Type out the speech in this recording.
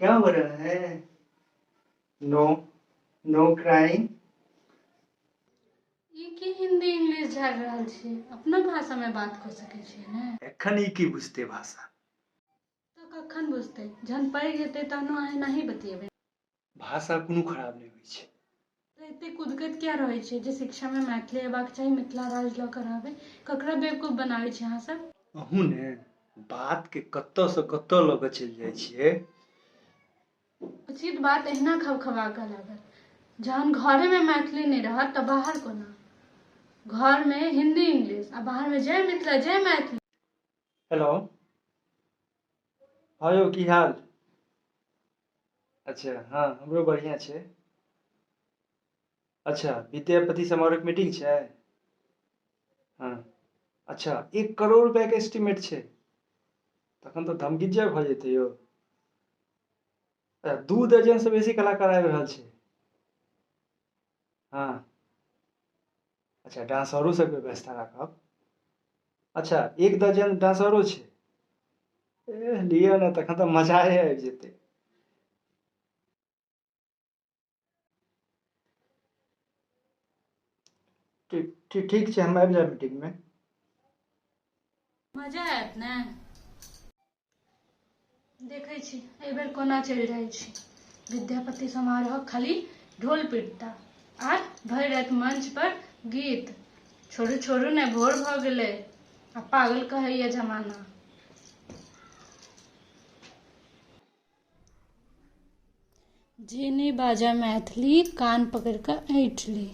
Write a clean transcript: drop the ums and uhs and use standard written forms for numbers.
क्या हो रहा है? नो नो क्राइंग। ई की हिंदी इंग्लिश झाड़ि रहल छियै? अपनो भाषामे बात कऽ सकै छियै ने? एखन ई की बुझतै भाषा? तऽ कखन बुझतै? जहन पैघ हेतै तहनो अहाँ एनाही बतियेबै। भाषा कोनो खराब नहि होइ छै। तऽ एते कुदकैत किया रहै छियै जे शिक्षामे मैथिली अयबाक चाही, मिथिला राज लऽ कऽ रहबै? ककरा बेवकूफ बनाबै छी अहाँ सब? अहूँ ने बातके कतऽसँ कतऽ लऽ कऽ चलि जाइ छियै। उचित बात एहिना खबखबा कऽ लागत। जहन घरेमे मैथिली नहि रहत तऽ बाहर कोना? घरमे हिंदी इंग्लिश आ बाहरमे जय मिथिला जय मैथिली। हेलो, हँ यौ, की हाल? अच्छा, हँ, हमरो बढ़िआँ छै। अच्छा, विद्यापति समारोहके मीटिंग छै। हँ, अच्छा, 1 करोड़ रुपैआके एस्टीमेट छै। तखन तऽ धमगिज्जर भऽ जेतै यौ। 2 दर्जनसँ बेसी कलाकार आबि रहल छै। हँ, अच्छा, डांसरो सबके व्यवस्था राखब। अच्छा, 1 दर्जन डांसरो छै। एह, लिअ ने, तखन तऽ मजाए आबि जेतै। ठीक ठीक ठीक छै, हम आबि जायब मीटिंगमे। मजा आयत ने? देखै छी एहिबेर कोना चलि जाइ छी। विद्यापति समारोह खाली ढोल पिटता आर भरि राति मंच पर गीत। छोड़ू छोड़ू ने, भोर भऽ गेलै आ पागल कहैया जमाना। जे नहि बाजय मैथिली, कान पकड़ि कऽ ऐंठि ली।